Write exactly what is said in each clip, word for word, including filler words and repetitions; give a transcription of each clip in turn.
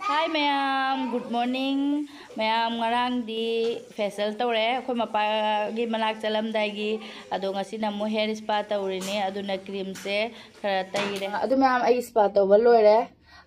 Hi ꯃꯌꯥꯝ, good morning. ꯃꯌꯥꯝ, ꯉꯔꯥꯡꯗꯤ facial ꯇꯧꯔꯦ ꯑꯩꯈꯣꯏ ꯃꯄꯥꯒꯤ ꯃꯅꯥꯛ ꯆꯠꯂꯝꯗꯥꯏꯒꯤ꯫ ꯑꯗꯣ ꯉꯁꯤꯅ ꯑꯃꯨꯛ hair spa ꯇꯧꯔꯤꯅꯦ꯫ ꯑꯗꯨꯅ creamꯁꯦ ꯈꯔ ꯇꯩꯔꯦ꯫ ꯑꯗꯨ ꯃꯌꯥꯝ, ꯑꯩ spa ꯇꯧꯕ ꯂꯣꯏꯔꯦ꯫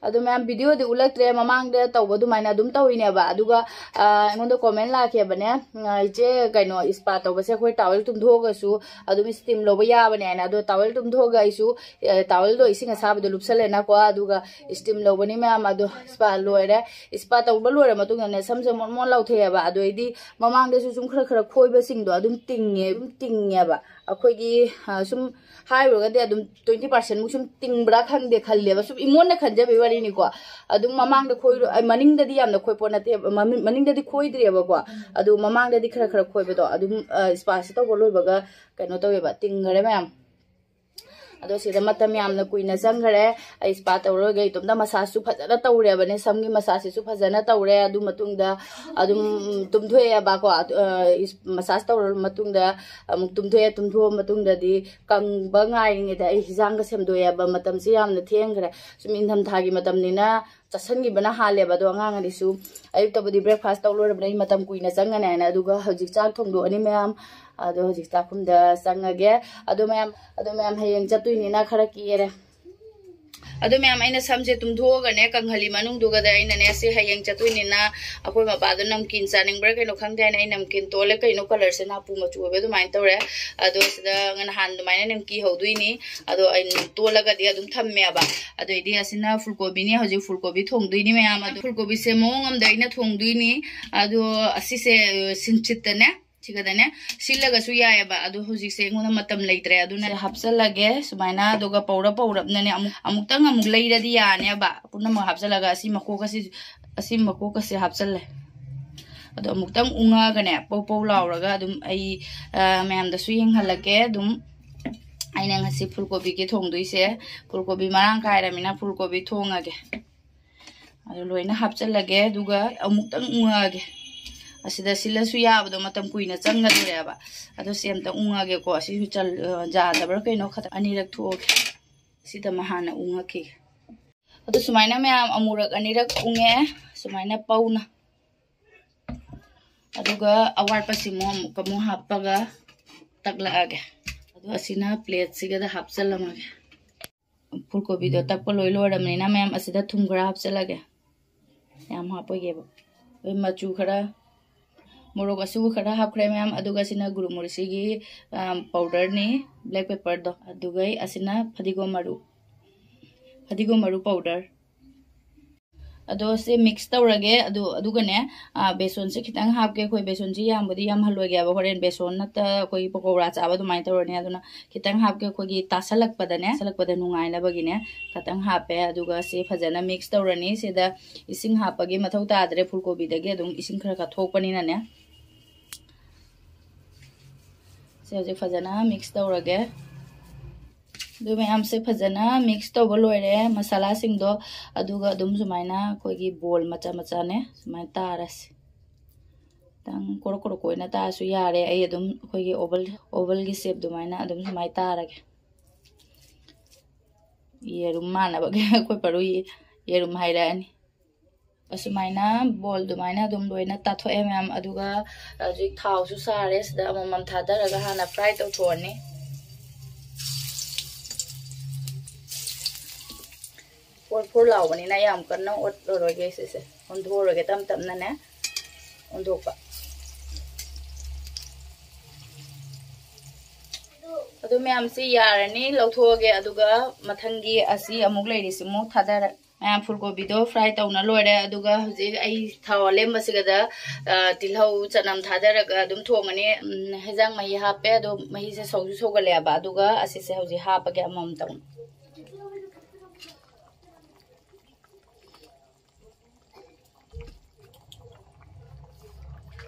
ꯑꯗꯨ ꯃꯌꯥꯝ, videoꯗꯤ ꯎꯠꯂꯛꯇ꯭ꯔꯦ, ꯃꯃꯥꯡꯗ ꯇꯧꯕ ꯑꯗꯨꯃꯥꯏꯅ ꯑꯗꯨꯝ ꯇꯧꯔꯤꯅꯦꯕ꯫ ꯑꯗꯨꯒ ꯑ, ꯑꯩꯉꯣꯟꯗ comment ꯂꯥꯛꯈꯤꯕꯅꯦ, ꯑ, "ꯏꯆꯦ, ꯀꯩꯅꯣ, spa ꯇꯧꯕꯁꯦ ꯑꯩꯈꯣꯏ towel ꯇꯨꯝꯊꯣꯛꯑꯒꯁꯨ ꯑꯗꯨꯝ steam ꯂꯧꯕ ꯌꯥꯕꯅꯦ" ꯍꯥꯏꯅ꯫ ꯑꯗꯣ towel ꯇꯨꯝꯊꯣꯛꯑꯒ ꯑꯩꯁꯨ ꯑ, towelꯗꯣ ꯏꯁꯤꯡ ꯑꯁꯥꯕꯗ ꯂꯨꯞꯁꯜꯂꯦꯅꯀꯣ, ꯑꯗꯨꯒ steam ꯂꯧꯕꯅꯤ ꯃꯌꯥꯝ꯫ ꯑꯗꯣ spa ꯂꯣꯏꯔꯦ꯫ Spa ꯇꯧꯕ ꯂꯣꯏꯔ ꯃꯇꯨꯡꯗꯅꯦ, ꯁꯝꯁꯦ ꯃꯣꯟ ꯃꯣꯟ ꯂꯥꯎꯊꯣꯛꯑꯦꯕ꯫ ꯑꯗꯣ ꯑꯩꯗꯤ ꯃꯃꯥꯡꯗꯁꯨ ꯁꯨꯝ ꯈꯔ ꯈꯔ ꯈꯣꯏꯕꯁꯤꯡꯗꯣ ꯑꯗꯨꯝ ꯇꯤꯡꯉꯦ, ꯑꯗꯨꯝ ꯇꯤꯡꯉꯦꯕ꯫ ꯑꯩꯈꯣꯏꯒꯤ ꯑ, ꯁꯨꯝ ꯍꯥꯏꯔꯨꯔꯒꯗꯤ ꯑꯗꯨꯝ twenty percentꯃꯨꯛ ꯁꯨꯝ ꯇꯤꯡꯕ꯭ꯔꯥ ꯈꯪꯗꯦ ꯈꯜꯂꯦꯕ, ꯁꯨꯝ ꯏꯃꯣꯟꯅ ꯈꯟꯖꯕꯩ ꯋꯥꯔꯤꯅꯤꯀꯣ꯫ ꯑꯗꯨꯝ ꯃꯃꯥꯡꯗ ꯈꯣꯏꯔꯣ-, ꯑ, ꯃꯅꯤꯡꯗꯗꯤ ꯌꯥꯝꯅ ꯈꯣꯏꯄꯣꯠ ꯅꯠꯇꯦꯕ, ꯃꯃꯤ-, ꯃꯅꯤꯡꯗꯗꯤ ꯈꯣꯏꯗ꯭ꯔꯤꯑꯕꯀꯣ꯫ ꯑꯗꯨ ꯃꯃꯥꯡꯗꯗꯤ ꯈꯔ ꯈꯔ ꯈꯣꯏꯕꯗꯣ ꯑꯗꯨꯝ, ꯑ, spaꯁꯦ ꯇꯧꯕ ꯂꯣꯏꯕꯒ ꯀꯩꯅꯣ ꯇꯧꯋꯦꯕ, ꯇꯤꯡꯈꯔꯦ ꯃꯌꯥꯝ꯫ ꯑꯗꯣ ꯁꯤꯗ ꯃꯇꯝ ꯌꯥꯝꯅ ꯀꯨꯏꯅ ꯆꯪꯈꯔꯦ꯫ ꯑꯩ spa ꯇꯧꯔꯒ ꯏꯇꯣꯝꯇ massageꯁꯨ ꯐꯖꯅ ꯇꯧꯔꯦꯕꯅꯦ, ꯁꯝꯒꯤ massageꯁꯤꯁꯨ ꯐꯖꯅ ꯇꯧꯔꯦ꯫ ꯑꯗꯨ ꯃꯇꯨꯡꯗ ꯑꯗꯨꯝ ꯇꯨꯝꯊꯣꯛꯑꯦꯕꯀꯣ꯫ ꯑꯗꯨ, ꯑ, is-, massage ꯇꯧꯔ ꯃꯇꯨꯡꯗ ꯑꯃꯨꯛ ꯇꯨꯝꯊꯣꯛꯑꯦ꯫ ꯇꯨꯝꯊꯣꯛꯑ ꯃꯇꯨꯡꯗꯗꯤ ꯀꯪꯕ ꯉꯥꯏꯔꯤꯉꯩꯗ ꯑꯩ ꯍꯤꯖꯥꯡꯒ ꯁꯦꯝꯗꯣꯛꯑꯦꯕ꯫ ꯃꯇꯝꯁꯤ ꯌꯥꯝꯅ ꯊꯦꯡꯈ꯭ꯔꯦ꯫ ꯁꯨꯝ ꯏꯪꯊꯝꯊꯥꯒꯤ ꯃꯇꯝꯅꯤꯅ ꯆꯥꯁꯟꯈꯤꯕꯅ ꯍꯥꯜꯂꯦꯕ꯫ ꯑꯗꯣ ꯑꯉꯥꯡ ꯑꯅꯤꯁꯨ ꯑꯌꯨꯛꯇꯕꯨꯗꯤ breakfast ꯇꯧ ꯂꯣꯏꯔꯕꯅꯦ, ꯑꯩ ꯃꯇꯝ ꯀꯨꯏꯅ ꯆꯪꯒꯅꯤ ꯍꯥꯏꯅ꯫ ꯑꯗꯨꯒ ꯍꯧꯖꯤꯛ ꯆꯥꯛ ꯊꯣꯡꯗꯣꯛꯑꯅꯤ ꯃꯌꯥꯝ꯫ ꯑꯗꯣ ꯍꯧꯖꯤꯛ ꯆꯥꯛꯈꯨꯝꯗ ꯆꯪꯉꯒꯦ꯫ ꯑꯗꯣ ꯃꯌꯥꯝ, ꯑꯗꯣ ꯃꯌꯥꯝ, ꯍꯌꯦꯡ ꯆꯠꯇꯣꯏꯅꯤꯅ ꯈꯔ ꯀꯦꯔꯦ꯫ ꯑꯗꯣ ꯃꯌꯥꯝ, ꯑꯩꯅ ꯁꯝꯁꯦ ꯇꯨꯝꯊꯣꯛꯑꯒꯅꯦ, ꯀꯪꯍꯜꯂꯤ ꯃꯅꯨꯡꯗꯨꯒꯗ ꯑꯩꯅꯅꯦ, ꯁꯤ ꯍꯌꯦꯡ ꯆꯠꯇꯣꯏꯅꯤꯅ ꯑꯩꯈꯣꯏ ꯃꯄꯥꯗꯣ ꯅꯝꯀꯤꯟ ꯆꯥꯅꯤꯡꯕ꯭ꯔꯥ ꯀꯩꯅꯣ ꯈꯪꯗꯦ ꯍꯥꯏꯅ ꯑꯩ ꯅꯝꯀꯤꯟ ꯇꯣꯜꯂꯦ꯫ ꯀꯩꯅꯣ colourꯁꯦ ꯅꯥꯄꯨ ꯃꯆꯨ ꯑꯣꯏꯕ ꯑꯗꯨꯃꯥꯏꯅ ꯇꯧꯔꯦ꯫ ꯑꯗꯣ ꯁꯤꯗ ꯅꯍꯥꯟ ꯑꯗꯨꯃꯥꯏꯅ ꯅꯤꯝꯀꯤ ꯍꯧꯗꯣꯏꯅꯤ꯫ ꯑꯗꯣ ꯑꯩ ꯇꯣꯜꯂꯒꯗꯤ ꯑꯗꯨꯝ ꯊꯝꯃꯦꯕ꯫ ꯑꯗꯩꯗꯤ ꯑꯁꯤꯅ ꯐꯨꯜꯀꯣꯕꯤꯅꯤ꯫ ꯍꯧꯖꯤꯛ ꯐꯨꯜꯀꯣꯕꯤ ꯊꯣꯡꯗꯣꯏꯅꯤ ꯃꯌꯥꯝ꯫ ꯑꯗꯣ ꯐꯨꯜꯀꯣꯕꯤꯁꯦ ꯃꯑꯣꯡ ꯑꯃꯗ ꯑꯩꯅ ꯊꯣꯡꯗꯣꯏꯅꯤ꯫ ꯑꯗꯣ ꯑꯁꯤꯁꯦ ꯁꯤꯟꯆꯤꯠꯇꯅꯦ, ꯁꯤꯒꯗꯅꯦ ꯁꯤꯜꯂꯒꯁꯨ ꯌꯥꯏꯑꯕ꯫ ꯑꯗꯣ ꯍꯧꯖꯤꯛꯁꯦ ꯑꯩꯉꯣꯟꯗ ꯃꯇꯝ ꯂꯩꯇ꯭ꯔꯦ, ꯑꯗꯨꯅ ꯍꯥꯞꯆꯜꯂꯒꯦ ꯁꯨꯃꯥꯏꯅ꯫ ꯑꯗꯨꯒ ꯄꯧꯔꯞ ꯄꯧꯔꯞꯅꯅꯦ ꯑꯃꯨꯛ, ꯑꯃꯨꯛꯇꯪ ꯑꯃꯨꯛ ꯂꯩꯔꯗꯤ ꯌꯥꯅꯦꯕ꯫ ꯄꯨꯝꯅꯃꯛ ꯍꯥꯞꯆꯜꯂꯒ ꯑꯁꯤ ꯃꯀꯣꯛꯀꯁꯤ, ꯑꯁꯤ ꯃꯀꯣꯛꯀꯁꯦ ꯍꯥꯞꯆꯜꯂꯦ꯫ ꯑꯗꯣ ꯑꯃꯨꯛꯇꯪ ꯎꯪꯉꯒꯅꯦ, ꯄꯧ ꯄꯧ ꯂꯥꯎꯔꯒ ꯑꯗꯨꯝ ꯑꯩ, ꯑ, ꯃꯌꯥꯝꯗꯁꯨ ꯌꯦꯡꯍꯜꯂꯛꯀꯦ꯫ ꯑꯗꯨꯝ ꯑꯩꯅ ꯉꯁꯤ ꯐꯨꯜꯀꯣꯕꯤꯒꯤ ꯊꯣꯡꯗꯣꯏꯁꯦ꯫ ꯐꯨꯜꯀꯣꯕꯤ ꯃꯔꯥꯡ ꯀꯥꯏꯔꯃꯤꯅ ꯐꯨꯜꯀꯣꯕꯤ ꯊꯣꯡꯉꯒꯦ꯫ ꯑꯗꯨ ꯂꯣꯏꯅ ꯍꯥꯞꯆꯜꯂꯒꯦ, ꯑꯗꯨꯒ ꯑꯃꯨꯛꯇꯪ ꯎꯪꯉꯛꯑꯒꯦ꯫ ꯑꯁꯤꯗ ꯁꯤꯜꯂꯁꯨ ꯌꯥꯕꯗꯣ ꯃꯇꯝ ꯀꯨꯏꯅ ꯆꯪꯒꯗꯣꯔꯦꯕ꯫ ꯑꯗꯣ ꯁꯤ ꯑꯝꯇ ꯎꯪꯉꯒꯦꯀꯣ꯫ ꯑꯁꯤꯁꯨ ꯆꯜ-, ꯑ, ꯌꯥꯗꯕ꯭ꯔꯥ ꯀꯩꯅꯣ, ꯈꯇ ꯑꯅꯤꯔꯛ ꯊꯣꯛꯑꯒꯦ꯫ ꯁꯤꯗ ꯑꯃ ꯍꯥꯟꯅ ꯎꯪꯉꯛꯈꯤꯒꯦ꯫ ꯑꯗꯨ ꯁꯨꯃꯥꯏꯅ ꯃꯌꯥꯝ ꯑꯃꯨꯔꯛ ꯑꯅꯤꯔꯛ ꯎꯪꯉꯦ, ꯁꯨꯃꯥꯏꯅ ꯄꯧꯅ꯫ ꯑꯗꯨꯒ ꯑꯋꯥꯠꯄꯁꯤꯃꯨꯛ ꯑꯃꯨꯛꯀ ꯑꯃꯨꯛ ꯍꯥꯞꯄꯒ ꯇꯛꯂꯛꯑꯒꯦ꯫ ꯑꯗꯣ ꯑꯁꯤꯅ ꯄ꯭ꯂꯦꯠꯁꯤꯒꯗ ꯍꯥꯞꯆꯜꯂꯝꯃꯒꯦ꯫ ꯐꯨꯜ ꯀꯣꯕꯤꯗꯣ ꯇꯛꯄ ꯂꯣꯏ ꯂꯣꯏꯔꯕꯅꯤꯅ ꯃꯌꯥꯝ ꯑꯁꯤꯗ ꯊꯨꯝ ꯈꯔ ꯍꯥꯞꯆꯜꯂꯒꯦ꯫ ꯌꯥꯝ ꯍꯥꯞꯄꯣꯏꯒꯦꯕ꯫ ꯑꯩꯈꯣꯏ ꯃꯆꯨ ꯈꯔ, ꯃꯣꯔꯣꯛ ꯑꯁꯨꯕ ꯈꯔ ꯍꯥꯞꯈ꯭ꯔꯦ ꯃꯌꯥꯝ꯫ ꯑꯗꯨꯒ ꯁꯤꯅ ꯒꯨꯔꯨꯃꯨꯔꯤꯁꯤꯒꯤ, ꯑ, ꯄꯥꯎꯗꯔꯅꯤ, ꯕ꯭ꯂꯦꯛ ꯄꯦꯄꯔꯗꯣ꯫ ꯑꯗꯨꯒ ꯑꯁꯤꯅ ꯐꯗꯤꯒꯣꯝ ꯃꯔꯨ, ꯐꯗꯤꯒꯣꯝ ꯃꯔꯨ ꯄꯥꯎꯗꯔ꯫ ꯑꯗꯣ ꯁꯤ ꯃꯤꯛꯁ ꯇꯧꯔꯒꯦ꯫ ꯑꯗꯨ, ꯑꯗꯨꯒꯅꯦ, ꯑ, ꯕꯦꯁꯣꯟꯁꯦ ꯈꯤꯇꯪ ꯍꯥꯞꯀꯦ꯫ ꯑꯩꯈꯣꯏ ꯕꯦꯁꯣꯟꯁꯦ ꯌꯥꯝꯕꯗꯤ ꯌꯥꯝꯍꯜꯂꯣꯏꯒꯦꯕ, ꯍꯣꯔꯦꯟ ꯕꯦꯁꯣꯟ ꯅꯠꯇ ꯑꯩꯈꯣꯏꯒꯤ ꯄꯀꯧꯔꯥ ꯆꯥꯕ ꯑꯗꯨꯃꯥꯏꯅ ꯇꯧꯔꯅꯤ꯫ ꯑꯗꯨꯅ ꯈꯤꯇꯪ ꯍꯥꯞꯀꯦ, ꯑꯩꯈꯣꯏꯒꯤ ꯇꯥꯁꯜꯂꯛꯄꯗꯅꯦ, ꯇꯥꯁꯜꯂꯛꯄꯗ ꯅꯨꯡꯉꯥꯏꯅꯕꯒꯤꯅꯦ ꯈꯤꯇꯪ ꯍꯥꯞꯄꯦ꯫ ꯑꯗꯨꯒ ꯁꯤ ꯐꯖꯅ ꯃꯤꯛꯁ ꯇꯧꯔꯅꯤ꯫ ꯁꯤꯗ ꯏꯁꯤꯡ ꯍꯥꯞꯄꯒꯤ ꯃꯊꯧ ꯇꯥꯗ꯭ꯔꯦ, ꯐꯨꯜ ꯀꯣꯕꯤꯗꯒꯤ ꯑꯗꯨꯝ ꯏꯁꯤꯡ ꯈꯔ ꯈꯔ ꯊꯣꯛꯄꯅꯤꯅꯅꯦ꯫ ꯁꯤ ꯍꯧꯖꯤꯛ ꯐꯖꯅ ꯃꯤꯛꯁ ꯇꯧꯔꯒꯦ꯫ ꯑꯗꯨ ꯃꯌꯥꯝꯁꯦ ꯐꯖꯅ ꯃꯤꯛꯁ ꯇꯧꯕ ꯂꯣꯏꯔꯦ, ꯃꯁꯥꯂꯥꯁꯤꯡꯗꯣ꯫ ꯑꯗꯨꯒ ꯑꯗꯨꯝ ꯁꯨꯃꯥꯏꯅ ꯑꯩꯈꯣꯏꯒꯤ ꯕꯣꯜ ꯃꯆꯥ ꯃꯆꯥꯅꯦ ꯁꯨꯃꯥꯏꯅ ꯇꯥꯔꯁꯤ꯫ ꯈꯤꯇꯪ ꯀꯣꯔꯣꯛ ꯀꯣꯔꯣꯛ ꯑꯣꯏꯅ ꯇꯥꯔꯁꯨ ꯌꯥꯔꯦ꯫ ꯑꯩ ꯑꯗꯨꯝ ꯑꯩꯈꯣꯏꯒꯤ ꯑꯣꯚꯜ, ꯑꯣꯚꯜꯒꯤ ꯁꯦꯞ ꯑꯗꯨꯃꯥꯏꯅ ꯑꯗꯨꯝ ꯁꯨꯃꯥꯏꯅ ꯇꯥꯔꯒꯦ꯫ ꯌꯦꯔꯨꯝ ꯃꯥꯟꯅꯕꯒꯤ ꯑꯩꯈꯣꯏ ꯄꯔꯨ ꯌꯦ-, ꯌꯦꯔꯨꯝ ꯍꯥꯏꯔꯛꯑꯅꯤ꯫ ꯑꯁꯨꯃꯥꯏꯅ ꯕꯣꯜ ꯑꯗꯨꯃꯥꯏꯅ ꯑꯗꯨꯝ ꯂꯣꯏꯅ ꯇꯥꯊꯣꯛꯑꯦ ꯃꯌꯥꯝ꯫ ꯑꯗꯨꯒ ꯍꯧꯖꯤꯛ ꯊꯥꯎꯁꯨ ꯁꯥꯔꯦ, ꯁꯤꯗ ꯑꯃꯃꯝ ꯊꯥꯗꯔꯒ ꯍꯥꯟꯅ ꯐ꯭ꯔꯥꯏ ꯇꯧꯊꯣꯛꯑꯅꯤ꯫ ꯐꯣꯔ ꯐꯣꯔ ꯂꯥꯎꯕꯅꯤꯅ ꯌꯥꯝ ꯀꯟꯅ ꯑꯣꯠꯂꯔꯣꯏꯒꯦ ꯁꯤꯁꯦ, ꯑꯣꯟꯊꯣꯛꯑꯔꯣꯏꯒꯦ ꯇꯞ ꯇꯞꯅꯅꯦ ꯑꯣꯟꯊꯣꯛꯄ꯫ ꯑꯗꯨ ꯃꯌꯥꯝꯁꯤ ꯌꯥꯔꯅꯤ, ꯂꯧꯊꯣꯛꯑꯒꯦ꯫ ꯑꯗꯨꯒ ꯃꯊꯪꯒꯤ ꯑꯁꯤ ꯑꯃꯨꯛ ꯂꯩꯔꯤꯁꯤꯃꯨꯛ ꯊꯥꯗꯔ-, ꯃꯌꯥꯝ ꯐꯨꯜ ꯀꯣꯕꯤꯗꯣ ꯐ꯭ꯔꯥꯏ ꯇꯧꯅ ꯂꯣꯏꯔꯦ꯫ ꯑꯗꯨꯒ ꯍꯧꯖꯤꯛ ꯑꯩ ꯊꯥꯎ ꯑꯂꯦꯝꯕꯁꯤꯒꯗ, ꯑ, ꯇꯤꯜꯍꯧ ꯆꯅꯝ ꯊꯥꯗꯔꯒ ꯑꯗꯨꯝ ꯊꯣꯡꯉꯅꯤ꯫ ꯎꯝ, ꯍꯦꯟꯖꯥꯡ ꯃꯍꯤ ꯍꯥꯞꯄꯦ꯫ ꯑꯗꯣ ꯃꯍꯤꯁꯦ ꯁꯧꯁꯨ ꯁꯧꯒꯠꯂꯛꯑꯦꯕ꯫ ꯑꯗꯨꯒ ꯑꯁꯤꯁꯦ ꯍꯧꯖꯤꯛ ꯍꯥꯞꯄꯒꯦ ꯑꯃꯃꯝꯇꯪ꯫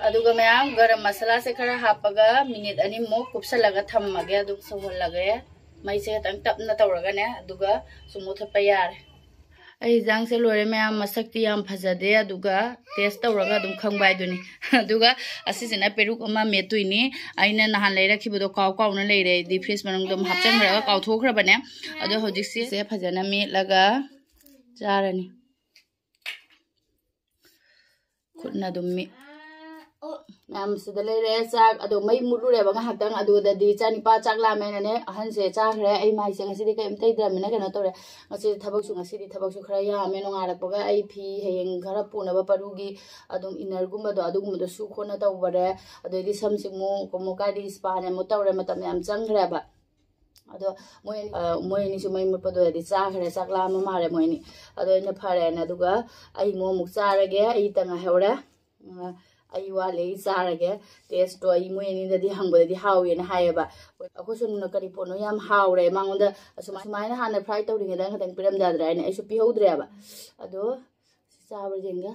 ꯑꯗꯨꯒ ꯃꯌꯥꯝ ꯒꯔꯝ ꯃꯁꯥꯂꯥꯁꯦ ꯈꯔ ꯍꯥꯞꯄꯒ ꯃꯤꯅꯤꯠ ꯑꯅꯤꯃꯨꯛ ꯀꯨꯞꯁꯜꯂꯒ ꯊꯝꯃꯒꯦ꯫ ꯑꯗꯨꯝ ꯁꯧꯍꯜꯂꯒꯦ꯫ ꯃꯩꯁꯦ ꯈꯤꯇꯪ ꯇꯞꯅ ꯇꯧꯔꯒꯅꯦ, ꯑꯗꯨꯒ ꯁꯨꯝ ꯃꯨꯊꯠꯄ ꯌꯥꯔꯦ꯫ ꯑꯩ ꯍꯤꯟꯖꯥꯡꯁꯦ ꯂꯣꯏꯔꯦ ꯃꯌꯥꯝ, ꯃꯁꯛꯇꯤ ꯌꯥꯝ ꯐꯖꯗꯦ, ꯑꯗꯨꯒ ꯇꯦꯁ ꯇꯧꯔꯒ ꯑꯗꯨꯝ ꯈꯪꯕ ꯍꯥꯏꯗꯨꯅꯤ꯫ ꯑꯗꯨꯒ ꯑꯁꯤꯁꯤꯅ ꯄꯦꯔꯨꯛ ꯑꯃ ꯃꯦꯠꯇꯣꯏꯅꯤ꯫ ꯑꯩꯅ ꯅꯍꯥꯟ ꯂꯩꯔꯛꯈꯤꯕꯗꯣ ꯀꯥꯎ ꯀꯥꯎꯅ ꯂꯩꯔꯦ, ꯑꯩꯗꯤ ꯐ꯭ꯔꯤꯖ ꯃꯅꯨꯡꯗ ꯑꯃꯨꯛ ꯍꯥꯞꯆꯤꯟꯈ꯭ꯔꯒ ꯀꯥꯎꯊꯣꯛꯈ꯭ꯔꯕꯅꯦ꯫ ꯑꯗꯣ ꯍꯧꯖꯤꯛꯁꯤ ꯁꯦ ꯐꯖꯅ ꯃꯦꯠꯂꯒ ꯆꯥꯔꯅꯤ꯫ ꯈꯨꯠꯅ ꯑꯗꯨꯝ ꯃꯤ ꯃꯌꯥꯝ ꯁꯤꯗ ꯂꯩꯔꯦ ꯆꯥꯛ꯫ ꯑꯗꯣ ꯃꯩ ꯃꯨꯠꯂꯨꯔꯦꯕ ꯉꯥꯏꯍꯥꯛꯇꯪ꯫ ꯑꯗꯨꯗꯗꯤ ꯏꯆꯥꯅꯤꯄꯥ ꯆꯥꯛ ꯂꯥꯝꯃꯦꯅꯅꯦ ꯑꯍꯟꯁꯦ ꯆꯥꯈ꯭ꯔꯦ꯫ ꯑꯩ ꯃꯥꯏꯁꯦ ꯉꯁꯤꯗꯤ ꯀꯩꯝ ꯇꯩꯗ꯭ꯔꯕꯅꯤꯅ ꯀꯩꯅꯣ ꯇꯧꯔꯦ꯫ ꯉꯁꯤꯗꯤ ꯊꯕꯛꯁꯨ ꯉꯁꯤꯗꯤ ꯊꯕꯛꯁꯨ ꯈꯔ ꯌꯥꯝꯃꯦ꯫ ꯅꯣꯡꯉꯥꯜꯂꯛꯄꯒ ꯑꯩ ꯐꯤ ꯍꯌꯦꯡ ꯈꯔ ꯄꯨꯅꯕ ꯄꯔꯨꯒꯤ ꯑꯗꯨꯝ ꯏꯟꯅꯔꯒꯨꯝꯕꯗꯣ ꯑꯗꯨꯒꯨꯝꯕꯗꯣ ꯁꯨ ꯈꯣꯠꯅ ꯇꯧꯕꯔꯦ꯫ ꯑꯗꯩꯗꯤ ꯁꯝꯁꯤ ꯑꯃꯨꯛ ꯑꯃꯨꯛ ꯀꯥꯏꯗꯤ ꯏꯁꯄꯥꯅꯦ ꯑꯃꯨꯛ ꯇꯧꯔꯦ꯫ ꯃꯇꯝ ꯌꯥꯝ ꯆꯪꯈ꯭ꯔꯦꯕ꯫ ꯑꯗꯣ ꯃꯣꯏ ꯑꯅꯤ, ꯑ, ꯃꯣꯏ ꯑꯅꯤꯁꯨ ꯃꯩ ꯃꯨꯠꯄꯗꯨꯗꯗꯤ ꯆꯥꯈ꯭ꯔꯦ, ꯆꯥꯛ ꯂꯥꯝꯕ ꯃꯥꯜꯂꯦ ꯃꯣꯏ ꯑꯅꯤ꯫ ꯑꯗꯣ ꯑꯩꯅ ꯐꯔꯦꯅ ꯑꯗꯨꯒ ꯑꯩ ꯑꯃꯨꯛ ꯑꯃꯨꯛ ꯆꯥꯔꯒꯦ꯫ ꯑꯩꯇ ꯉꯥꯏꯍꯧꯔꯦ꯫ ꯑ, ꯑꯩ ꯋꯥꯠꯂꯤ, ꯑꯩ ꯆꯥꯔꯒꯦ꯫ ꯇꯦꯁꯇꯣ ꯑꯩ ꯃꯣꯏ ꯑꯅꯤꯗꯗꯤ ꯍꯪꯕꯗꯗꯤ ꯍꯥꯎꯋꯦꯅ ꯍꯥꯏꯌꯦꯕ꯫ ꯑꯩꯈꯣꯏ ꯁꯣꯅꯨꯅ ꯀꯔꯤ ꯄꯣꯠꯅꯣ ꯌꯥꯝ ꯍꯥꯎꯔꯦ꯫ ꯃꯉꯣꯟꯗ ꯑꯁꯨꯃꯥꯏ-, ꯑꯁꯨꯃꯥꯏꯅ ꯍꯥꯟꯅ ꯐ꯭ꯔꯥꯏ ꯇꯧꯔꯤꯉꯩꯗ ꯈꯤꯇꯪ ꯄꯤꯔꯝꯗ ꯌꯥꯗ꯭ꯔꯥ ꯍꯥꯏꯅ ꯑꯩꯁꯨ ꯄꯤꯍꯧꯗ꯭ꯔꯦꯕ꯫ ꯑꯗꯣ ꯁꯤ ꯆꯥꯕ꯭ꯔꯥ ꯌꯦꯡꯒꯦ꯫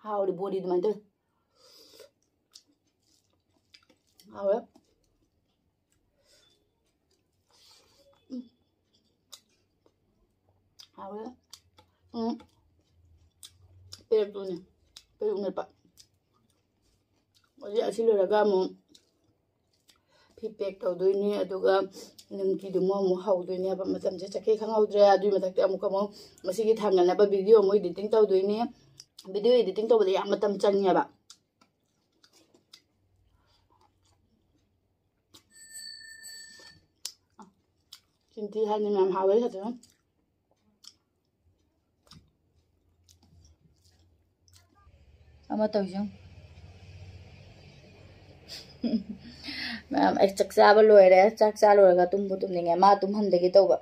ꯍꯥꯎꯔꯤ ꯕꯣꯔꯤ ꯑꯗꯨꯃꯥꯏꯅ ꯇꯧꯋꯤ꯫ ꯍꯥꯎꯔꯦ꯫ ꯎꯝ꯫ ꯍꯥꯎꯔꯦ꯫ ꯎꯝ꯫ ꯄꯦꯔꯨꯛꯇꯨꯅꯦ꯫ ꯄꯦꯔꯨꯛ ꯃꯦꯠꯄ꯫ ꯍꯧꯖꯤꯛ ꯑꯁꯤ ꯂꯣꯏꯔꯒ ꯑꯃꯨꯛ ꯐꯤ ꯄꯦꯛ ꯇꯧꯗꯣꯏꯅꯤ, ꯑꯗꯨꯒ ꯅꯤꯝꯀꯤꯗꯨꯃ ꯑꯃꯨꯛ ꯍꯧꯗꯣꯏꯅꯦꯕ꯫ ꯃꯇꯝꯁꯦ ꯆꯠꯈꯤ ꯈꯪꯍꯧꯗ꯭ꯔꯦ꯫ ꯑꯗꯨꯒꯤ ꯃꯊꯛꯇ ꯑꯃꯨꯛꯀ ꯑꯃꯨꯛ ꯃꯁꯤꯒꯤ ꯊꯥꯡꯒꯠꯅꯕ ꯚꯤꯗꯤꯑꯣ ꯑꯃꯨꯛ ꯏꯗꯤꯇꯤꯡ ꯇꯧꯗꯣꯏꯅꯤ꯫ ꯚꯤꯗꯤꯑꯣ ꯏꯗꯤꯇꯤꯡ ꯇꯧꯕꯗ ꯌꯥꯝ ꯃꯇꯝ ꯆꯪꯉꯦꯕ꯫ ꯆꯤꯟꯊꯤ ꯍꯥꯏꯅꯤ ꯃꯌꯥꯝ, ꯍꯥꯎꯋꯦ ꯐꯖꯅ꯫ ꯑꯃ ꯇꯧꯁꯤ꯫ ꯃꯌꯥꯝ, ꯑꯩ ꯆꯥꯛ ꯆꯥꯕ ꯂꯣꯏꯔꯦ꯫ ꯆꯥꯛ ꯆꯥ ꯂꯣꯏꯔꯒ ꯇꯨꯝꯕꯨ ꯇꯨꯝꯅꯤꯡꯉꯦ꯫ ꯃꯥ ꯇꯨꯝꯍꯟꯗꯒꯦ ꯇꯧꯕ꯫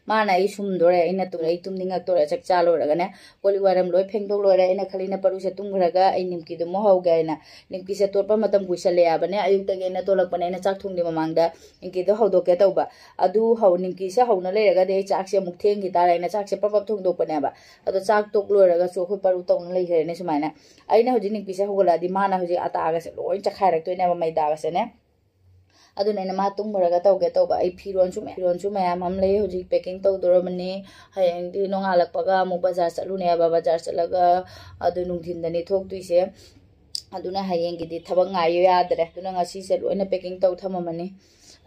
ꯃꯥꯅ ꯑꯩ ꯁꯨꯝꯗꯣꯔꯦ, ꯑꯩꯅ ꯇꯨꯝ-, ꯑꯩ ꯇꯨꯝꯅꯤꯡꯉꯛꯇꯣꯔꯦ꯫ ꯆꯥꯛ ꯆꯥ ꯂꯣꯏꯔꯒꯅꯦ ꯀꯣꯜ ꯂꯤꯛ ꯋꯥꯏꯔꯝ ꯂꯣꯏ ꯐꯦꯡꯗꯣꯛ ꯂꯣꯏꯔꯦ꯫ ꯑꯩꯅ ꯈꯜꯂꯤꯅ ꯄꯔꯨꯁꯦ ꯇꯨꯝꯈ꯭ꯔꯒ ꯑꯩ ꯅꯤꯝꯀꯤꯗꯨ ꯑꯃꯨꯛ ꯍꯧꯒꯦ ꯍꯥꯏꯅ꯫ ꯅꯤꯝꯀꯤꯁꯦ ꯇꯣꯠꯄ ꯃꯇꯝ ꯀꯨꯏꯁꯜꯂꯛꯑꯦ ꯍꯥꯏꯕꯅꯦ꯫ ꯑꯌꯨꯛꯇꯒꯤ ꯑꯩꯅ ꯇꯣꯠꯂꯛꯄꯅꯦ꯫ ꯑꯩꯅ ꯆꯥꯛ ꯊꯣꯡꯗ꯭ꯔꯤ ꯃꯃꯥꯡꯗ ꯅꯤꯝꯀꯤꯗꯣ ꯍꯧꯗꯣꯛꯀꯦ ꯇꯧꯕ꯫ ꯑꯗꯨ ꯍꯧ-, ꯅꯤꯝꯀꯤꯁꯦ ꯍꯧꯅ ꯂꯩꯔꯒꯗꯤ ꯑꯩ ꯆꯥꯛꯁꯦ ꯑꯃꯨꯛ ꯊꯦꯡꯈꯤ ꯇꯥꯔꯦ ꯍꯥꯏꯅ ꯆꯥꯛꯁꯦ ꯄꯞ ꯄꯞ ꯊꯣꯡꯗꯣꯛꯄꯅꯦꯕ꯫ ꯑꯗꯣ ꯆꯥꯛ ꯇꯣꯛ ꯂꯣꯏꯔꯒꯁꯨ ꯑꯩꯈꯣꯏ ꯄꯔꯨ ꯇꯧꯅ ꯂꯩꯈ꯭ꯔꯦꯅꯦ ꯁꯨꯃꯥꯏꯅ꯫ ꯑꯩꯅ ꯍꯧꯖꯤꯛ ꯅꯤꯝꯀꯤꯁꯦ ꯍꯧꯒꯠꯂꯛꯑꯗꯤ ꯃꯥꯅ ꯍꯧꯖꯤꯛ ꯑꯇꯥꯒꯁꯦ ꯂꯣꯏ ꯆꯠꯈꯥꯏꯔꯛꯇꯣꯏꯅꯦꯕ ꯃꯩꯗꯥꯒꯁꯦꯅꯦ꯫ ꯑꯗꯨꯅ ꯑꯩꯅ ꯃꯥ ꯇꯨꯝꯈ꯭ꯔꯒ ꯇꯧꯒꯦ ꯇꯧꯕ꯫ ꯑꯩ ꯐꯤꯔꯣꯟꯁꯨ ꯃꯌꯥꯝ, ꯐꯤꯔꯣꯟꯁꯨ ꯃꯌꯥꯝ ꯑꯃ ꯂꯩ, ꯍꯧꯖꯤꯛ ꯄꯦꯀꯤꯡ ꯇꯧꯗꯣꯔꯕꯅꯤ꯫ ꯍꯌꯦꯡꯗꯤ ꯅꯣꯡꯉꯥꯜꯂꯛꯄꯒ ꯑꯃꯨꯛ ꯕꯖꯥꯔ ꯆꯠꯂꯨꯅꯦꯕ꯫ ꯕꯖꯥꯔ ꯆꯠꯂꯒ ꯑꯗꯨ ꯅꯨꯡꯊꯤꯟꯗꯅꯤ ꯊꯣꯛꯇꯣꯏꯁꯦ꯫ ꯑꯗꯨꯅ ꯍꯌꯦꯡꯒꯤꯗꯤ ꯊꯕꯛ ꯉꯥꯏꯌꯨ ꯌꯥꯗ꯭ꯔꯦ꯫ ꯑꯗꯨꯅ ꯉꯁꯤꯁꯦ ꯂꯣꯏꯅ ꯄꯦꯀꯤꯡ ꯇꯧ ꯊꯝꯃꯝꯃꯅꯤ꯫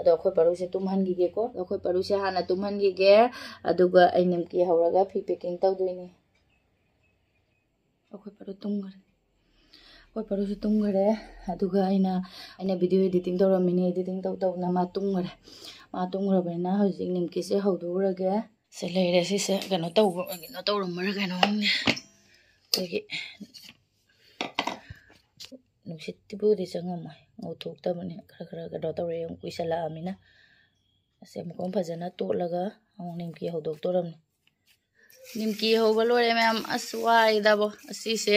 ꯑꯗꯣ ꯑꯩꯈꯣꯏ ꯄꯔꯨꯁꯦ ꯇꯨꯝꯍꯟꯈꯤꯒꯦꯀꯣ꯫ ꯑꯗꯣ ꯑꯩꯈꯣꯏ ꯄꯔꯨꯁꯦ ꯍꯥꯟꯅ ꯇꯨꯝꯍꯟꯈꯤꯒꯦ, ꯑꯗꯨꯒ ꯑꯩ ꯅꯤꯝꯀꯤ ꯍꯧꯔꯒ ꯐꯤ packing ꯇꯧꯗꯣꯏꯅꯤ꯫ ꯑꯩꯈꯣꯏ ꯄꯔꯨ ꯇꯨꯝꯈ꯭ꯔꯦ꯫ ꯑꯩꯈꯣꯏ ꯄꯔꯨꯁꯨ ꯇꯨꯝꯈ꯭ꯔꯦ꯫ ꯑꯗꯨꯒ ꯑꯩꯅ ꯑꯩꯅ video editing ꯇꯧꯔꯝꯃꯤꯅꯦ꯫ Editing ꯇꯧ ꯇꯧꯅ ꯃꯥ ꯇꯨꯝꯈ꯭ꯔꯦ꯫ ꯃꯥ ꯇꯨꯝꯈ꯭ꯔꯕꯅꯤꯅ ꯍꯧꯖꯤꯛ ꯅꯤꯝꯀꯤꯁꯦ ꯍꯧꯗꯣꯛꯎꯔꯒꯦ꯫ ꯁꯦ ꯂꯩꯔꯦ ꯁꯤꯁꯦ꯫ ꯀꯩꯅꯣ ꯇꯧꯕ ꯀꯩꯅꯣ ꯇꯧꯔꯝꯃꯔ ꯀꯩꯅꯣ ꯈꯪꯗꯦ꯫ ꯑꯩꯈꯣꯏꯒꯤ ꯅꯨꯡꯁꯤꯠꯇꯤꯕꯨꯗꯤ ꯆꯪꯉꯝꯃꯣꯏ, ꯉꯧꯊꯣꯛꯇꯕꯅꯤ꯫ ꯈꯔ ꯈꯔ ꯀꯩꯅꯣ ꯇꯧꯔꯦ, ꯑꯃꯨꯛ ꯀꯨꯏꯁꯜꯂꯛꯑꯃꯤꯅ꯫ ꯑꯁꯦ ꯃꯈꯣꯡ ꯐꯖꯅ ꯇꯣꯠꯂꯒ ꯑꯃꯨꯛ ꯅꯤꯝꯀꯤ ꯍꯧꯗꯣꯛꯇꯣꯔꯝꯅꯤ꯫ ꯅꯤꯝꯀꯤ ꯍꯧꯕ ꯂꯣꯏꯔꯦ ꯃꯌꯥꯝ꯫ ꯑꯁ, ꯋꯥꯏꯗꯕꯣ꯫ ꯑꯁꯤꯁꯦ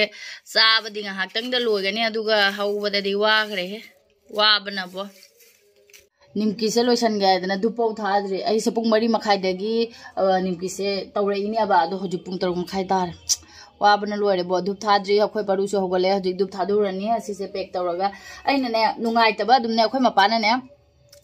ꯆꯥꯕꯗꯤ ꯉꯥꯏꯍꯥꯛꯇꯪꯗ ꯂꯣꯏꯒꯅꯤ, ꯑꯗꯨꯒ ꯍꯧꯕꯗꯗꯤ ꯋꯥꯈ꯭ꯔꯦꯍꯦ, ꯋꯥꯕꯅꯕꯣ꯫ ꯅꯤꯝꯀꯤꯁꯦ ꯂꯣꯏꯁꯟꯒꯦ ꯍꯥꯏꯗꯅ ꯙꯨꯞꯐꯥꯎ ꯊꯥꯗ꯭ꯔꯤ꯫ ꯑꯩꯁꯦ ꯄꯨꯡ ꯃꯔꯤ ꯃꯈꯥꯏꯗꯒꯤ, ꯑ, ꯅꯤꯝꯀꯤꯁꯦ ꯇꯧꯔꯛꯏꯅꯦꯕ, ꯑꯗꯣ ꯍꯧꯖꯤꯛ ꯄꯨꯡ ꯇꯔꯨꯛ ꯃꯈꯥꯏ ꯇꯥꯔꯦ꯫ ꯋꯥꯕꯅ ꯂꯣꯏꯔꯦꯕꯣ꯫ ꯙꯨꯞ ꯊꯥꯗ꯭ꯔꯤ꯫ ꯑꯩꯈꯣꯏ ꯄꯔꯨꯁꯨ ꯍꯧꯒꯠꯂꯦ꯫ ꯍꯧꯖꯤꯛ ꯙꯨꯞ ꯊꯥꯗꯣꯛꯎꯔꯅꯤ꯫ ꯑꯁꯤꯁꯦ pack ꯇꯧꯔꯒ ꯑꯩꯅꯅꯦ, ꯅꯨꯡꯉꯥꯏꯇꯕ ꯑꯗꯨꯝꯅꯦ, ꯑꯩꯈꯣꯏ ꯃꯄꯥꯅꯅꯦ,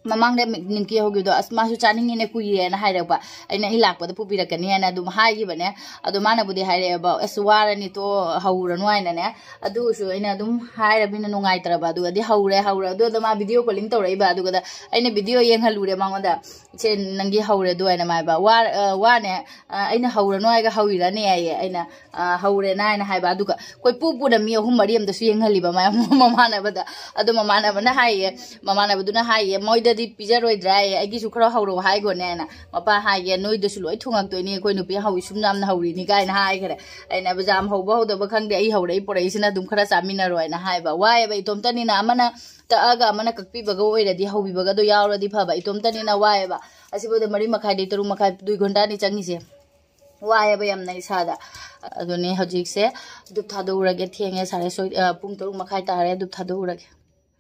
ꯃꯃꯥꯡꯗ ꯃꯤ-, ꯅꯤꯝꯀꯤ ꯍꯧꯈꯤꯕꯗꯣ, "ꯑꯁ, ꯃꯥꯁꯨ ꯆꯥꯅꯤꯡꯉꯤꯅꯦ, ꯀꯨꯏꯔꯦꯅ" ꯍꯥꯏꯔꯛꯄ꯫ ꯑꯩꯅ, "ꯑꯩ ꯂꯥꯛꯄꯗ ꯄꯨꯕꯤꯔꯛꯀꯅꯤ" ꯍꯥꯏꯅ ꯑꯗꯨꯝ ꯍꯥꯏꯈꯤꯕꯅꯦ꯫ ꯑꯗꯣ ꯃꯥꯅꯕꯨꯗꯤ ꯍꯥꯏꯔꯛꯑꯦꯕ, "ꯑꯁ, ꯋꯥꯔꯅꯤ, ꯇꯣ, ꯍꯧꯔꯅꯨ" ꯍꯥꯏꯅꯅꯦ꯫ ꯑꯗꯨꯁꯨ ꯑꯩꯅ ꯑꯗꯨꯝ ꯍꯥꯏꯔꯕꯅꯤꯅ ꯅꯨꯡꯉꯥꯏꯇ꯭ꯔꯕ꯫ ꯑꯗꯨꯒꯗꯤ ꯍꯧꯔꯦ, ꯍꯧꯔꯦ꯫ ꯑꯗꯨꯗ ꯃꯥ video calling ꯇꯧꯔꯛꯏꯕ꯫ ꯑꯗꯨꯒꯗ ꯑꯩꯅ video ꯌꯦꯡꯍꯜꯂꯨꯔꯦ ꯃꯉꯣꯟꯗ꯫ "ꯁꯦ, ꯅꯪꯒꯤ ꯍꯧꯔꯦ ꯑꯗꯨ" ꯍꯥꯏꯅ꯫ ꯃꯥ ꯍꯥꯏꯕ, "ꯋꯥ-, ꯑ, ꯋꯥꯅꯦ, ꯑ, ꯑꯩꯅ ꯍꯧꯔꯅꯨ ꯍꯥꯏꯒ ꯍꯧꯔꯤꯔꯅꯦ?" ꯍꯥꯏꯌꯦ꯫ ꯑꯩꯅ, ꯑ, "ꯍꯧꯔꯦꯅ" ꯍꯥꯏꯅ ꯍꯥꯏꯕ꯫ ꯑꯗꯨꯒ ꯀꯣꯏꯄꯨ ꯄꯨꯅ ꯃꯤ ꯑꯍꯨꯝ ꯃꯔꯤ ꯑꯃꯗꯁꯨ ꯌꯦꯡꯍꯜꯂꯤꯕ ꯃꯌꯥꯝ ꯃꯃꯥꯟꯅꯕꯗ꯫ ꯑꯗꯣ ꯃꯃꯥꯟꯅꯕꯅ ꯍꯥꯏꯌꯦ, ꯃꯃꯥꯟꯅꯕꯗꯨꯅ ꯍꯥꯏꯌꯦ, "ꯃꯣꯏꯗꯗꯤ ꯄꯤꯖꯔꯣꯏꯗ꯭ꯔꯥ?" ꯍꯥꯏꯌꯦ꯫ "ꯑꯩꯒꯤꯁꯨ ꯈꯔ ꯍꯧꯔꯛꯑꯣ ꯍꯥꯏꯒꯣꯅꯦ" ꯍꯥꯏꯅ꯫ ꯃꯄꯥ ꯍꯥꯏꯌꯦ, "ꯅꯣꯏꯗꯁꯨ ꯂꯣꯏ ꯊꯨꯡꯉꯛꯇꯣꯏꯅꯤ, ꯑꯩꯈꯣꯏ ꯅꯨꯄꯤ ꯍꯧꯏ ꯁꯨꯝ ꯌꯥꯝꯅ ꯍꯧꯔꯤꯅꯤ" ꯀꯥꯏꯅ ꯍꯥꯏꯈ꯭ꯔꯦ꯫ ꯑꯩꯅ, "ꯌꯥꯝ ꯍꯧꯕ ꯍꯧꯗꯕ ꯈꯪꯗꯦ, ꯑꯩ ꯍꯧꯔꯛꯏ ꯄꯨꯔꯛꯏꯁꯤꯅ ꯑꯗꯨꯝ ꯈꯔ ꯆꯥꯃꯤꯟꯅꯔꯣ" ꯍꯥꯏꯅ ꯍꯥꯏꯕ꯫ ꯋꯥꯏꯌꯦꯕ ꯏꯇꯣꯝꯇꯅꯤꯅ, ꯑꯃꯅ ꯇꯛꯑꯒ ꯑꯃꯅ ꯀꯛꯄꯤꯕꯒ ꯑꯣꯏꯔꯗꯤ, ꯍꯧꯕꯤꯕꯒꯗꯣ ꯌꯥꯎꯔꯗꯤ ꯐꯕ꯫ ꯏꯇꯣꯝꯇꯅꯤꯅ ꯋꯥꯏꯌꯦꯕ꯫ ꯑꯁꯤꯐꯥꯎꯗ ꯃꯔꯤ ꯃꯈꯥꯏꯗꯩ ꯇꯔꯨꯛ ꯃꯈꯥꯏ, ꯗꯨꯏ ꯘꯟꯇꯥꯅꯤ ꯆꯪꯉꯤꯁꯦ꯫ ꯋꯥꯏꯌꯦꯕ ꯌꯥꯝꯅ ꯏꯁꯥꯗ꯫ ꯑꯗꯨꯅꯦ ꯍꯧꯖꯤꯛꯁꯦ ꯙꯨꯞ ꯊꯥꯗꯣꯛꯎꯔꯒꯦ꯫ ꯊꯦꯡꯉꯦ, ꯁꯥꯔꯦ, ꯁꯣꯏ-, ꯑ, ꯄꯨꯡ ꯇꯔꯨꯛ ꯃꯈꯥꯏ ꯇꯥꯔꯦ꯫ ꯙꯨꯞ ꯊꯥꯗꯣꯛꯎꯔꯒꯦ꯫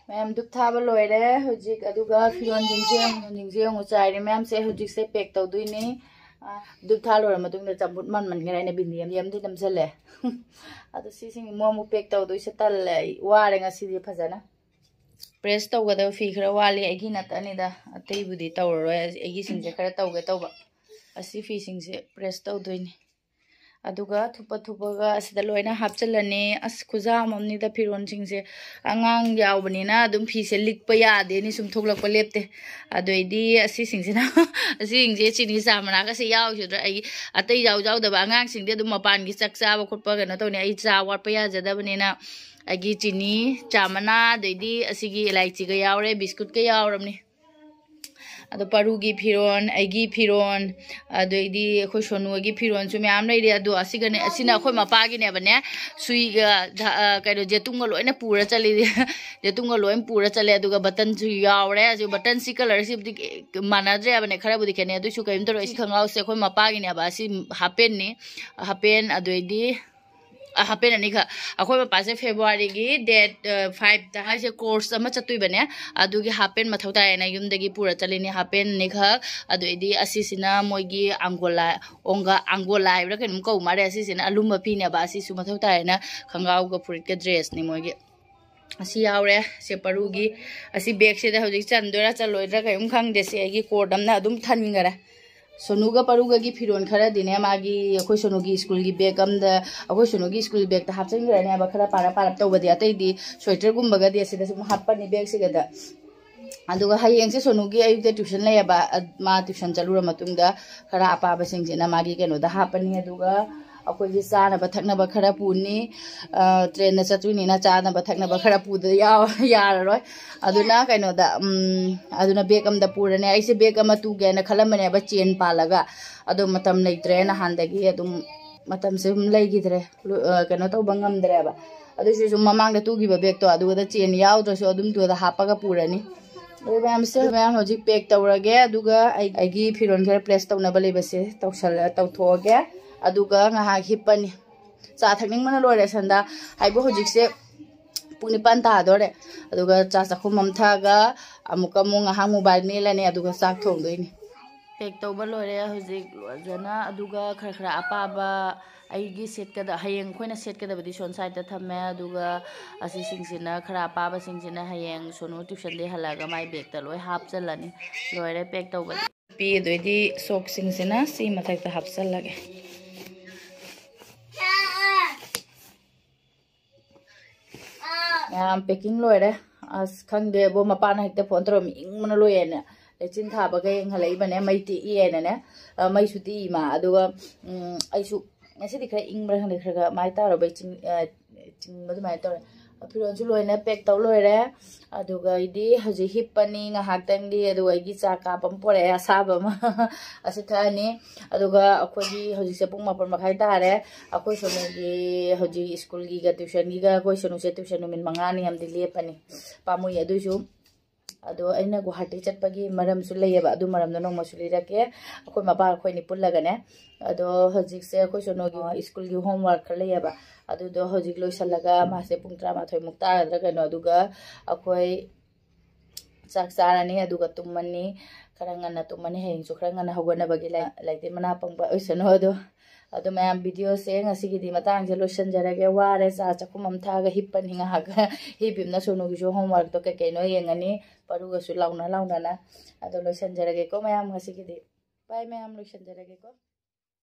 ꯃꯌꯥꯝ, ꯙꯨꯞ ꯊꯥꯕ ꯂꯣꯏꯔꯦ ꯍꯧꯖꯤꯛ꯫ ꯑꯗꯨꯒ ꯐꯤꯔꯣꯟꯁꯤꯡꯁꯦ ꯑꯃꯨꯛ, ꯐꯤꯔꯣꯟꯁꯤꯡꯁꯦ ꯑꯃꯨꯛ ꯆꯥꯏꯔꯦ꯫ ꯃꯌꯥꯝꯁꯦ ꯍꯧꯖꯤꯛꯁꯦ pack ꯇꯧꯗꯣꯏꯅꯤ꯫ ꯑ, ꯙꯨꯞ ꯊꯥ ꯂꯣꯏꯔ ꯃꯇꯨꯡꯗ ꯆꯝꯐꯨꯠ ꯃꯟꯃꯟꯈ꯭ꯔꯦ꯫ ꯑꯩꯅ ꯕꯤꯟꯗꯤ ꯑꯃꯗꯤ ꯑꯃꯗꯤ ꯅꯝꯁꯤꯜꯂꯦ꯫ ꯑꯗꯣ ꯁꯤꯁꯤꯡ ꯑꯃꯨꯛ, ꯑꯃꯨꯛ pack ꯇꯧꯗꯣꯏꯁꯦ ꯇꯜꯂꯦ꯫ ꯑꯩ ꯋꯥꯔꯦ ꯉꯁꯤꯗꯤ ꯐꯖꯅ꯫ Press ꯇꯧꯒꯗꯕ ꯐꯤ ꯈꯔ ꯋꯥꯠꯂꯤ, ꯑꯩꯒꯤ ꯅꯠꯇꯅꯤꯗ, ꯑꯇꯩꯕꯨꯗꯤ ꯇꯧꯔꯔꯣꯏ꯫ ꯑꯩꯒꯤꯁꯤꯡꯁꯦ ꯈꯔ ꯇꯧꯒꯦ ꯇꯧꯕ꯫ ꯑꯁꯤ ꯐꯤꯁꯤꯡꯁꯦ press ꯇꯧꯗꯣꯏꯅꯤ꯫ ꯑꯗꯨꯒ ꯊꯨꯞꯄ ꯊꯨꯞꯄꯒ ꯑꯁꯤꯗ ꯂꯣꯏꯅ ꯍꯥꯞꯆꯤꯜꯂꯅꯤ꯫ ꯑꯁ, ꯈꯨꯖꯥꯝ ꯑꯃꯅꯤꯗ ꯐꯤꯔꯣꯟꯁꯤꯡꯁꯦ꯫ ꯑꯉꯥꯡ ꯌꯥꯎꯕꯅꯤꯅ ꯑꯗꯨꯝ ꯐꯤꯁꯦ ꯂꯤꯛꯄ ꯌꯥꯗꯦꯅꯦ, ꯁꯨꯝ ꯊꯣꯛꯂꯛꯄ ꯂꯦꯞꯇꯦ꯫ ꯑꯗꯨꯏꯗꯤ ꯑꯁꯤꯁꯤꯡꯁꯤꯅ ꯑꯁꯤꯁꯤꯡꯁꯦ ꯆꯤꯅꯤ ꯆꯥ ꯃꯅꯥꯒꯁꯦ ꯌꯥꯎꯈꯤꯗ꯭ꯔꯥ? ꯑꯩ ꯑꯇꯩ ꯌꯥꯎ ꯌꯥꯎꯗꯕ ꯑꯉꯥꯡꯁꯤꯡꯗꯤ ꯑꯗꯨꯝ ꯃꯄꯥꯟꯒꯤ ꯆꯥꯛ ꯆꯥꯕ ꯈꯣꯠꯄ ꯀꯩꯅꯣ ꯇꯧꯅꯤ, ꯑꯩ ꯆꯥ ꯋꯥꯠꯄ ꯌꯥꯖꯗꯕꯅꯤꯅ ꯑꯩꯒꯤ ꯆꯤꯅꯤ ꯆꯥ ꯃꯅꯥ, ꯑꯗꯩꯗꯤ ꯑꯁꯤꯒꯤ ꯏꯂꯥꯏꯆꯤꯒ ꯌꯥꯎꯔꯦ, ꯕꯤꯁꯀꯨꯠꯀ ꯌꯥꯎꯔꯕꯅꯤ꯫ ꯑꯗꯣ ꯄꯔꯨꯒꯤ ꯐꯤꯔꯣꯟ, ꯑꯩꯒꯤ ꯐꯤꯔꯣꯟ, ꯑꯗꯩꯗꯤ ꯑꯩꯈꯣꯏ ꯁꯣꯅꯨꯒꯤ ꯐꯤꯔꯣꯟꯁꯨ ꯃꯌꯥꯝ ꯂꯩꯔꯤ꯫ ꯑꯗꯣ ꯑꯁꯤꯒꯅꯦ, ꯑꯁꯤꯅ ꯑꯩꯈꯣꯏ ꯃꯄꯥꯒꯤꯅꯦꯕꯅꯦ, ꯁꯨꯏꯒ ꯙ-, ꯑ, ꯀꯩꯅꯣ, ꯖꯦꯇꯨꯝꯒ ꯂꯣꯏꯅ ꯄꯨꯔ ꯆꯠꯂꯤ꯫ ꯖꯦꯇꯨꯝꯒ ꯂꯣꯏꯅ ꯄꯨꯔ ꯆꯠꯂꯦ꯫ ꯑꯗꯨꯒ ꯕꯇꯟꯁꯨ ꯌꯥꯎꯔꯦ꯫ ꯑꯁꯤ ꯕꯇꯟꯁꯤ ꯀꯂꯔꯁꯤꯕꯨꯗꯤ ꯃꯥꯟꯅꯗ꯭ꯔꯦꯕꯅꯦ, ꯈꯔꯕꯨꯗꯤ ꯈꯦꯠꯅꯩ꯫ ꯑꯗꯨꯏꯁꯨ ꯀꯔꯤꯝ ꯇꯧꯔꯣꯏ꯫ ꯁꯤ ꯈꯣꯡꯒ꯭ꯔꯥꯎꯁꯦ ꯑꯩꯈꯣꯏ ꯃꯄꯥꯒꯤꯅꯦꯕ꯫ ꯑꯁꯤ ꯍꯥꯄꯦꯟꯅꯤ, ꯍꯥꯄꯦꯟ꯫ ꯑꯗꯨꯗꯩꯗꯤ ꯑ, ꯍꯥꯄꯦꯟ ꯑꯅꯤꯈꯛ꯫ ꯑꯩꯈꯣꯏ ꯃꯄꯥꯁꯦ ꯐꯦꯕ꯭ꯔꯨꯋꯥꯔꯤꯒꯤ ꯗꯦꯠ, ꯑ, ꯐꯥꯏꯚꯇ ꯍꯥꯏꯁꯦ ꯀꯣꯔꯁ ꯑꯃ ꯆꯠꯇꯣꯏꯕꯅꯦ, ꯑꯗꯨꯒꯤ ꯍꯥꯄꯦꯟ ꯃꯊꯧ ꯇꯥꯏꯌꯦꯅ ꯌꯨꯝꯗꯒꯤ ꯄꯨꯔ ꯆꯠꯂꯤꯅꯤ, ꯍꯥꯄꯦꯟ ꯑꯅꯤꯈꯛ꯫ ꯑꯗꯨꯗꯩꯗꯤ ꯑꯁꯤꯁꯤꯅ ꯃꯣꯏꯒꯤ ꯑꯪꯒꯣꯂꯥ, ꯑꯣꯡꯒ-, ꯑꯪꯒꯣꯂꯥ ꯍꯥꯏꯕ꯭ꯔꯥ ꯀꯩꯅꯣꯝ ꯀꯧ ꯃꯥꯜꯂꯦ, ꯑꯁꯤꯁꯤꯅ ꯑꯂꯨꯝꯕ ꯐꯤꯅꯦꯕ, ꯑꯁꯤꯁꯨ ꯃꯊꯧ ꯇꯥꯏꯌꯦꯅ ꯈꯣꯡꯒ꯭ꯔꯥꯎꯒ ꯐꯨꯔꯤꯠꯀ ꯗ꯭ꯔꯦꯁꯅꯤ ꯃꯣꯏꯒꯤ꯫ ꯑꯁꯤ ꯌꯥꯎꯔꯦ, ꯁꯦ ꯄꯔꯨꯒꯤ꯫ ꯑꯁꯤ ꯕꯦꯒꯁꯤꯗ ꯍꯧꯖꯤꯛ ꯆꯟꯗꯣꯏꯔꯥ ꯆꯜꯂꯣꯏꯗ꯭ꯔꯥ ꯀꯩꯝ ꯈꯪꯗꯦ꯫ ꯁꯤ ꯑꯩꯒꯤ ꯀꯣꯠ ꯑꯃꯅ ꯑꯗꯨꯝ ꯊꯟꯈꯔꯦ꯫ ꯁꯣꯅꯨꯒ ꯄꯔꯨꯒꯒꯤ ꯐꯤꯔꯣꯜ ꯈꯔꯗꯤꯅꯦ, ꯃꯥꯒꯤ, ꯑꯩꯈꯣꯏ ꯁꯣꯅꯨꯒꯤ ꯁ꯭ꯀꯨꯜꯒꯤ ꯕꯦꯒ ꯑꯃꯗ, ꯑꯩꯈꯣꯏ ꯁꯣꯅꯨꯒꯤ ꯁ꯭ꯀꯨꯜ ꯕꯦꯒꯇ ꯍꯥꯞꯆꯤꯟꯈ꯭ꯔꯅꯦꯕ, ꯈꯔ ꯄꯥꯔꯞ ꯄꯥꯔꯞ ꯇꯧꯕꯗꯤ꯫ ꯑꯇꯩꯗꯤ ꯁ꯭ꯋꯦꯇꯔꯒꯨꯝꯕꯒꯗꯤ ꯑꯁꯤꯗ ꯁꯨꯝ ꯍꯥꯞꯄꯅꯤ ꯕꯦꯒꯁꯤꯒꯗ꯫ ꯑꯗꯨꯒ ꯍꯌꯦꯡꯁꯦ ꯁꯣꯅꯨꯒꯤ ꯑꯌꯨꯛꯇ ꯇ꯭ꯌꯨꯁꯟ ꯂꯩꯌꯦꯕ, ꯑ-, ꯃꯥ ꯇ꯭ꯌꯨꯁꯟ ꯆꯠꯂꯨꯔ ꯃꯇꯨꯡꯗ ꯈꯔ ꯑꯄꯥꯕꯁꯤꯡꯁꯤꯅ ꯃꯥꯒꯤ ꯀꯩꯅꯣꯗ ꯍꯥꯞꯄꯅꯤ꯫ ꯑꯗꯨꯒ ꯑꯩꯈꯣꯏꯒꯤ ꯆꯥꯅꯕ ꯊꯛꯅꯕ ꯈꯔ ꯄꯨꯅꯤ꯫ ꯑ, ꯇ꯭ꯔꯦꯟꯗ ꯆꯠꯇꯣꯏꯅꯤꯅ ꯆꯥꯅꯕ ꯊꯛꯅꯕ ꯈꯔ ꯄꯨꯗ ꯌꯥꯎ-, ꯌꯥꯔꯔꯣꯏ꯫ ꯑꯗꯨꯅ ꯀꯩꯅꯣꯗ, ꯎꯝ, ꯑꯗꯨꯅ ꯕꯦꯒ ꯑꯃꯗ ꯄꯨꯔꯅꯤ꯫ ꯑꯩꯁꯦ ꯕꯦꯒ ꯑꯃ ꯇꯨꯒꯦꯅ ꯈꯜꯂꯝꯕꯅꯦꯕ, ꯆꯦꯟ ꯄꯥꯜꯂꯒ꯫ ꯑꯗꯣ ꯃꯇꯝ ꯂꯩꯇ꯭ꯔꯦ, ꯅꯍꯥꯟꯗꯒꯤ ꯑꯗꯨꯝ ꯃꯇꯝꯁꯦ ꯑꯗꯨꯝ ꯂꯩꯈꯤꯗ꯭ꯔꯦ, ꯂꯣ-, ꯑ, ꯀꯩꯅꯣ ꯇꯧꯕ ꯉꯝꯗ꯭ꯔꯦꯕ꯫ ꯑꯗꯨꯁꯨ ꯁꯨꯝ ꯃꯃꯥꯡꯗ ꯇꯨꯈꯤꯕ ꯕꯦꯒꯇꯣ, ꯑꯗꯨꯗ ꯆꯦꯟ ꯌꯥꯎꯗ꯭ꯔꯁꯨ ꯑꯗꯨꯝ ꯇꯨꯗ ꯍꯥꯞꯄꯒ ꯄꯨꯔꯅꯤ꯫ ꯑꯗꯨ ꯃꯌꯥꯝꯁꯦ, ꯃꯌꯥꯝ ꯍꯧꯖꯤꯛ ꯄꯦꯛ ꯇꯧꯔꯒꯦ, ꯑꯗꯨꯒ ꯑꯩ, ꯑꯩꯒꯤ ꯐꯤꯔꯣꯜ ꯈꯔ ꯄ꯭ꯂꯦꯁ ꯇꯧꯅꯕ ꯂꯩꯕꯁꯦ ꯇꯧꯁꯜꯂ-, ꯇꯧꯊꯣꯛꯑꯒꯦ, ꯑꯗꯨꯒ ꯉꯥꯏꯍꯥꯛ ꯍꯤꯞꯄꯅꯤ꯫ ꯆꯥ ꯊꯛꯅꯤꯡꯕꯅ ꯂꯣꯏꯔꯦ ꯁꯟꯗꯥ, ꯍꯥꯏꯕꯨ ꯍꯧꯖꯤꯛꯁꯦ ꯄꯨꯡ ꯅꯤꯄꯥꯟ ꯇꯥꯗꯣꯔꯦ꯫ ꯑꯗꯨꯒ ꯆꯥ ꯆꯥꯛꯈꯨꯝ ꯑꯃ ꯊꯛꯑꯒ ꯑꯃꯨꯛꯀ ꯑꯃꯨꯛ ꯉꯥꯏꯍꯥꯛ ꯃꯣꯕꯥꯏꯜ ꯃꯦꯠꯂꯅꯤ, ꯑꯗꯨꯒ ꯆꯥꯛ ꯊꯣꯡꯗꯣꯏꯅꯤ꯫ ꯄꯦꯛ ꯇꯧꯕ ꯂꯣꯏꯔꯦ ꯍꯧꯖꯤꯛ ꯐꯖꯅ, ꯑꯗꯨꯒ ꯈꯔ ꯈꯔ ꯑꯄꯥꯕ ꯑꯩꯒꯤ ꯁꯦꯠꯀꯗ-, ꯍꯌꯦꯡ ꯑꯩꯈꯣꯏꯅ ꯁꯦꯠꯀꯗꯕꯗꯤ ꯁꯣꯝ ꯁꯥꯏꯗꯠꯇ ꯊꯝꯃꯦ, ꯑꯗꯨꯒ ꯑꯁꯤꯁꯤꯡꯁꯤꯅ, ꯈꯔ ꯑꯄꯥꯕꯁꯤꯡꯁꯤꯅ ꯍꯌꯦꯡ ꯁꯣꯅꯨ ꯇ꯭ꯌꯨꯁꯟꯗꯩ ꯍꯜꯂꯛꯑꯒ ꯃꯥꯏ ꯕꯦꯛꯇ ꯂꯣꯏ ꯍꯥꯞꯆꯜꯂꯅꯤ꯫ ꯂꯣꯏꯔꯦ ꯄꯦꯛ ꯇꯧꯕꯗꯤ꯫ ꯄꯤ, ꯑꯗꯨꯏꯗꯤ ꯁꯣꯛꯁꯤꯡꯁꯤꯅ ꯁꯤ ꯃꯊꯛꯇ ꯍꯥꯞꯆꯜꯂꯒꯦ꯫ ꯃꯌꯥꯝ packing ꯂꯣꯏꯔꯦ꯫ ꯑꯁ, ꯈꯪꯗꯦꯕꯣ, ꯃꯄꯥꯅ ꯍꯦꯛꯇ phone ꯇꯧꯔꯝꯃꯤ, ꯏꯪꯕꯅ ꯂꯣꯏꯔꯦꯅ꯫ ꯂꯩꯆꯤꯟ ꯊꯥꯕꯒ ꯌꯦꯡꯍꯜꯂꯛꯏꯕꯅꯦ, ꯃꯩ ꯇꯦꯛꯏ ꯍꯥꯏꯅꯅꯦ꯫ ꯑ, ꯃꯩꯁꯨ ꯇꯦꯛꯏ ꯃꯥ꯫ ꯑꯗꯨꯒ, ꯎꯝ, ꯑꯩꯁꯨ ꯉꯁꯤꯗꯤ ꯈꯔ ꯏꯪꯕ꯭ꯔꯥ ꯈꯪꯗꯦ, ꯈꯔ ꯈꯔ ꯃꯥꯏ ꯇꯥꯔꯨꯕꯩ ꯆꯤꯡ-, ꯑ, ꯆꯤꯡꯕ ꯑꯗꯨꯃꯥꯏꯅ ꯇꯧꯔꯦ꯫ ꯐꯤꯔꯣꯜꯁꯨ ꯂꯣꯏꯅ pack ꯇꯧ ꯂꯣꯏꯔꯦ꯫ ꯑꯗꯨꯒ ꯑꯩꯗꯤ ꯍꯧꯖꯤꯛ ꯍꯤꯞꯄꯅꯤ ꯉꯥꯏꯍꯥꯛꯇꯪꯗꯤ, ꯑꯗꯨꯒ ꯑꯩꯒꯤ ꯆꯥ ꯀꯥꯞ ꯑꯃ ꯄꯣꯔꯛꯑꯦ, ꯑꯁꯥꯕ ꯑꯃ꯫ ꯑꯁꯤ ꯊꯛꯑꯅꯤ꯫ ꯑꯗꯨꯒ ꯑꯩꯈꯣꯏꯒꯤ ꯍꯧꯖꯤꯛꯁꯦ ꯄꯨꯡ ꯃꯥꯄꯟ ꯃꯈꯥꯏ ꯇꯥꯔꯦ꯫ ꯑꯩꯈꯣꯏ ꯁꯣꯅꯨꯒꯤ ꯍꯧꯖꯤꯛ ꯁ꯭ꯀꯨꯜꯒꯤꯒ tuition ꯒꯤꯒ ꯑꯩꯈꯣꯏ ꯁꯣꯅꯨꯁꯦ tuition ꯅꯨꯃꯤꯠ ꯃꯉꯥꯅꯤ ꯑꯃꯗꯤ ꯂꯦꯞꯄꯅꯤ꯫ ꯄꯥꯝꯃꯨꯏ ꯑꯗꯨꯏꯁꯨ꯫ ꯑꯗꯣ ꯑꯩꯅ ꯒꯨꯋꯥꯍꯥꯇꯤ ꯆꯠꯄꯒꯤ ꯃꯔꯝꯁꯨ ꯂꯩꯌꯦꯕ, ꯑꯗꯨ ꯃꯔꯝꯗꯣ ꯅꯣꯡꯃꯁꯨ ꯂꯤꯔꯛꯀꯦ꯫ ꯑꯩꯈꯣꯏ ꯃꯄꯥ ꯑꯩꯈꯣꯏꯅꯤ ꯄꯨꯜꯂꯒꯅꯦ꯫ ꯑꯗꯣ ꯍꯧꯖꯤꯛꯁꯦ ꯑꯩꯈꯣꯏ ꯁꯣꯅꯨꯒꯤ ꯁ꯭ꯀꯨꯜꯒꯤ homework ꯈꯔ ꯂꯩꯌꯦꯕ, ꯑꯗꯨꯗꯣ ꯍꯧꯖꯤꯛ ꯂꯣꯏꯁꯤꯜꯂꯒ ꯃꯥꯁꯦ ꯄꯨꯡ ꯇꯔꯥꯃꯥꯊꯣꯏꯃꯨꯛ ꯇꯥꯒꯗ꯭ꯔꯥ ꯀꯩꯅꯣ, ꯑꯗꯨꯒ ꯑꯩꯈꯣꯏ ꯆꯥꯛ ꯆꯥꯔꯅꯤ, ꯑꯗꯨꯒ ꯇꯨꯝꯃꯅꯤ꯫ ꯈꯔ ꯉꯟꯅ ꯇꯨꯝꯃꯅꯤ, ꯍꯌꯦꯡꯁꯨ ꯈꯔ ꯉꯟꯅ ꯍꯧꯒꯠꯅꯕꯒꯤ꯫ ꯂꯥꯏ-, ꯂꯥꯏꯔꯤꯛꯇꯤ ꯃꯅꯥ ꯄꯪꯕ ꯑꯣꯏꯁꯅꯨ꯫ ꯑꯗꯣ, ꯑꯗꯣ ꯃꯌꯥꯝ, video ꯁꯦ ꯉꯁꯤꯒꯤꯗꯤ ꯃꯇꯥꯡꯁꯦ ꯂꯣꯏꯁꯤꯟꯖꯔꯒꯦ꯫ ꯋꯥꯔꯦ, ꯆꯥ ꯆꯥꯛꯈꯨꯝ ꯑꯃ ꯊꯛꯑꯒ ꯍꯤꯞꯄꯅꯤ ꯉꯥꯏꯍꯥꯛ꯫ ꯍꯤꯞꯄꯤꯝꯅ ꯁꯣꯅꯨꯒꯤꯁꯨ homework ꯇꯣ ꯀꯩ ꯀꯩꯅꯣ ꯌꯦꯡꯉꯅꯤ, ꯄꯔꯨꯒꯁꯨ ꯂꯥꯎꯅ ꯂꯥꯎꯅꯅ꯫ ꯑꯗꯣ ꯂꯣꯏꯁꯤꯟꯖꯔꯒꯦꯀꯣ ꯃꯌꯥꯝ ꯉꯁꯤꯒꯤꯗꯤ꯫ Bye ꯃꯌꯥꯝ, ꯂꯣꯏꯁꯤꯟꯖꯔꯒꯦꯀꯣ꯫